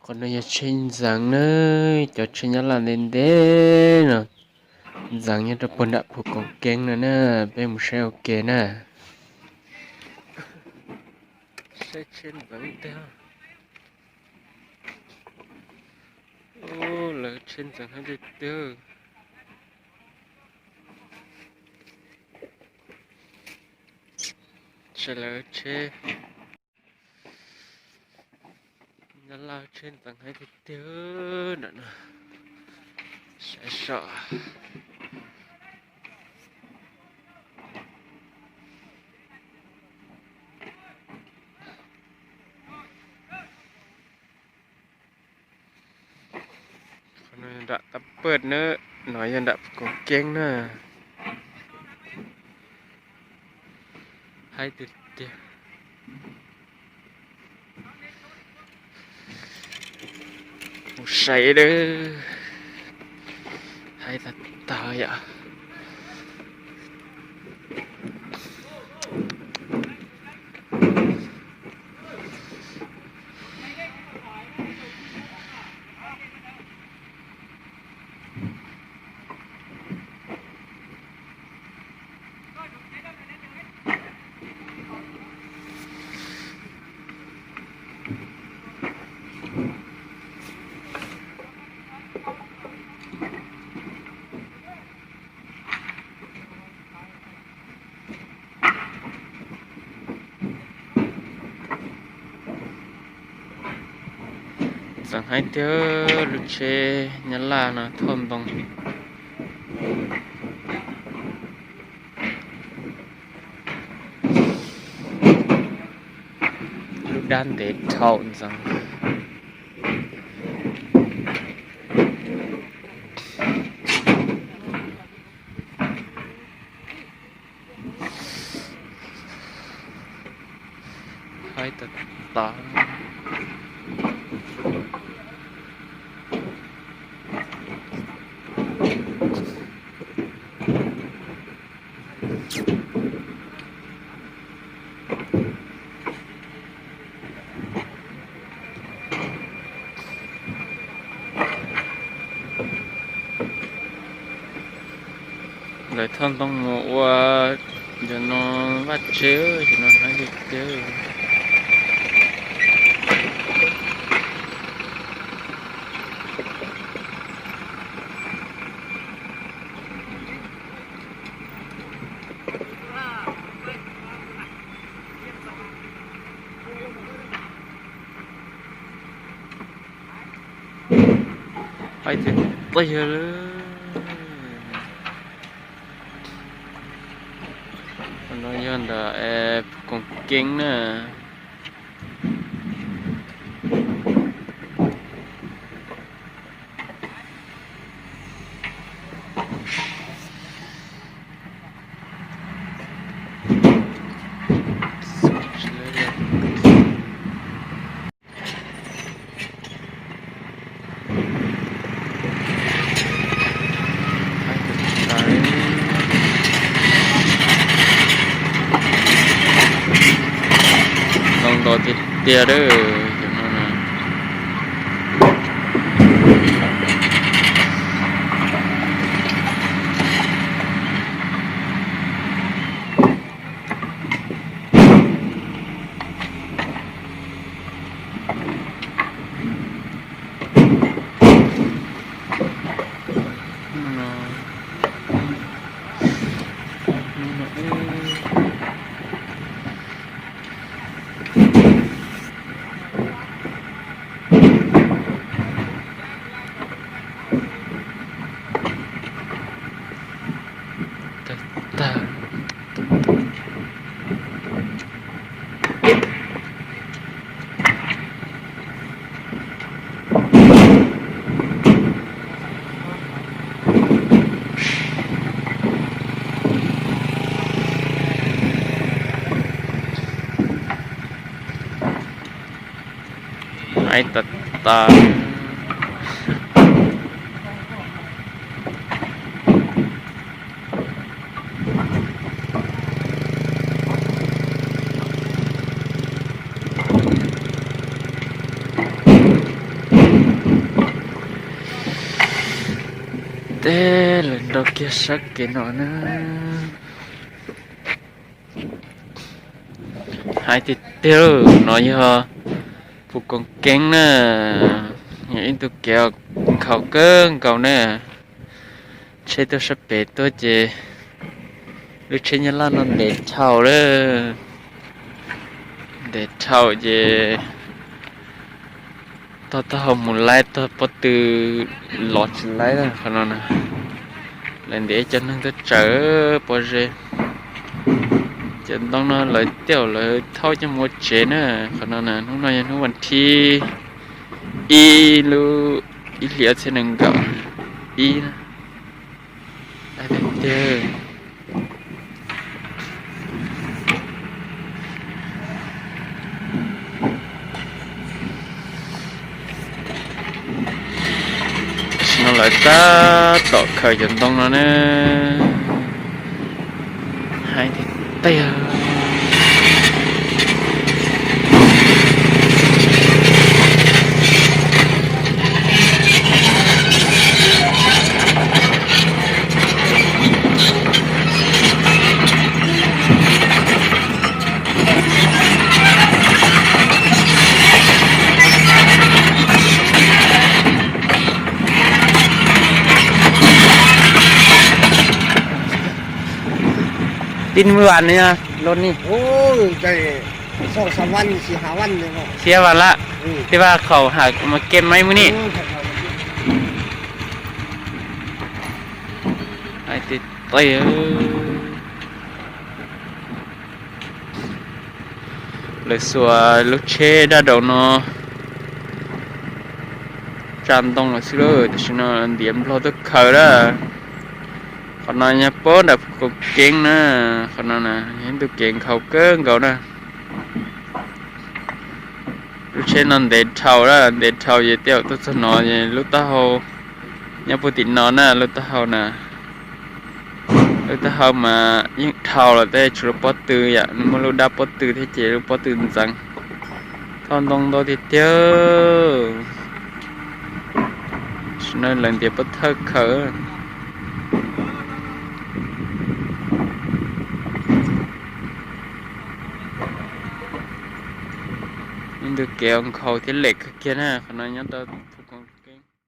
Qhov no yog tsheb ntxeev na, cov tsheb Nyab Laj ntev ntev no ntxeev nyob rau puag nram Phu Koom Keeb no na, peb mus saib ua ke na. Saib tsheb ntxeev tiag. Lawv tsheb ntxeev heev tiag tiag. Saib lawv tsheb, Nyab Laj tsheb ntxeev heev tiag tiag nram no. Saib saib. Qhov no nram Tap Paj na, no yog nram Phu Koom Keeb na. Haib tiag tiag. Mus saib dab, haib tag tag yom. Ntxeev haib tiag, lub tsheb Nyab Laj no thauj ntoo. Lub dab ntev dhau ntxeev. Haib tag tag. Lawv thauj ntoo mus ua cov no vaj tse, cov no haib tiag tiag. Haib tiag tiag li. No yog ntawm Koom Keeb na. Ntoo ntau tiag tiag. Tag tag. Haib tag tag. Tej lawv nrau kiag sab kev no na. Hais tiag tiag, no yog Phu Koos Keeb na, yog ib tug kev nkhaus kawg nkaus na. Tsheb tuaj sab pem tuaj ces lub tsheb Nyab Laj no ntev dhau lawm, ntev dhau ces tog taub hau mus laib tog pob tw los tsis laib qhov no na. Lawv ntiav cov neeg tuaj tsaws pob zeb. Cov ntoo no lawv tej zaum lawv thauj coj mus ua tsev na. Qhov no na, hnub no yog hnub vas thib ib lub ib hlis ob txhiab nees nkaum ib na. Tam sim no lawv tab tom khaws cov ntoo no na. Hais tiag tiag. Tin mười vạn này nha, lô này. Ôi, trời, sáu, sáu vạn, sáu vạn này mà. Sáu vạn lắm. Ừ. Thế ba khẩu hả mà kem máy mới nè. Ừ, thật là. Ai tê tê. Lawv xuas lub tsheb daj daus no tsa ntoo lawm xwb lawm, tam sim no ntiav nplog tuaj khaws lawm. Qhov no nyob puag nram Phu Koos Keeb na, qhov no na, yog ib tug kev nkhaus kawg nkaus na. Lub tsheb no ntev dhau lawm, ntev dhau ces tej zaum tuaj txog no es lub taub hau nyob puag tim no na, lub taub hau na. Lub taub hau mas yeej dhau lawm tab sis tshuav lub pob tw yom, nws muaj lub dab pob tw thiab ces lub pob tw ntxeev. Thauj ntoo ntau tiag tiag. Tam sim no lawv ntiav pob thawj khaws. Ib tug kev nkhaus thiab lem kawg kiag na, qhov no nyob rau Phu